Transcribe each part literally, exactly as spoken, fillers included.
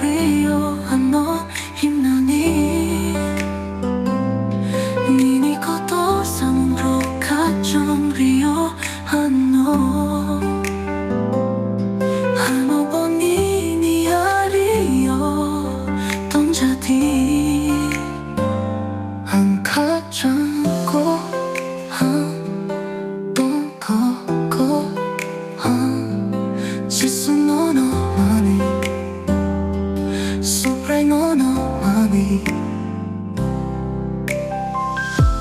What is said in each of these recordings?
Rio ano himnani. Nini kotor samungrok khachang rio ano. Ano bo nini ario tongjadi. Ang khachangko, ang tongthokko, ang Jisu nono mani, Subrai nono mani.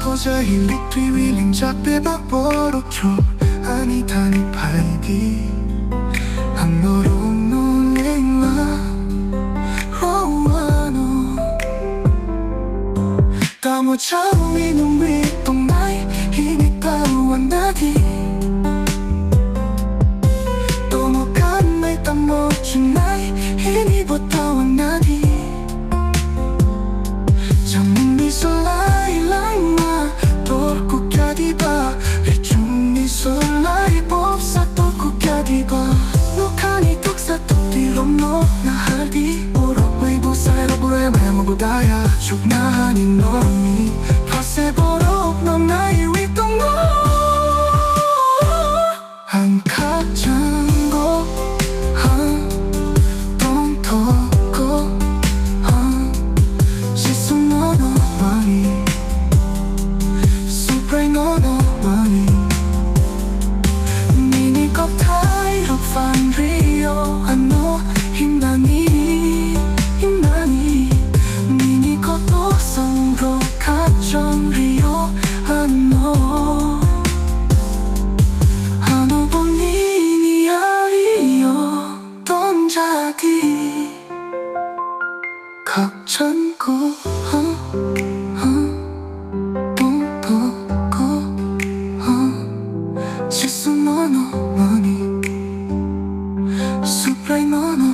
Poja hilik twi wiling jak bebak borok rok ani thani phaidi. Ang norokno lengma rwano. Tamo chao minung mi tongnai hini tao anadi. Tomo kannai tamo chungnai hini bo tao anadi. Chamungni solai langma tor kukya diba? Rechungni solai bopsa tor kukya diba? Nokhani tuksa tukti romno nahardi. Borok bai bwsai rok burai maya mubudaya chuknani norni phase borok no naiwi tongo. Ang khakchango, ang tongthogo, ang Jisu nono mani, Subrai nono mani. Nini kokthai rok phan rio ano himnani, himnani. Nini kotor song rok khakchang rio ano. Ano bo nini ario tongjadi. Khakchangko, ha, ha, tongthogo, ha, Jisu nono mani, Subrai nono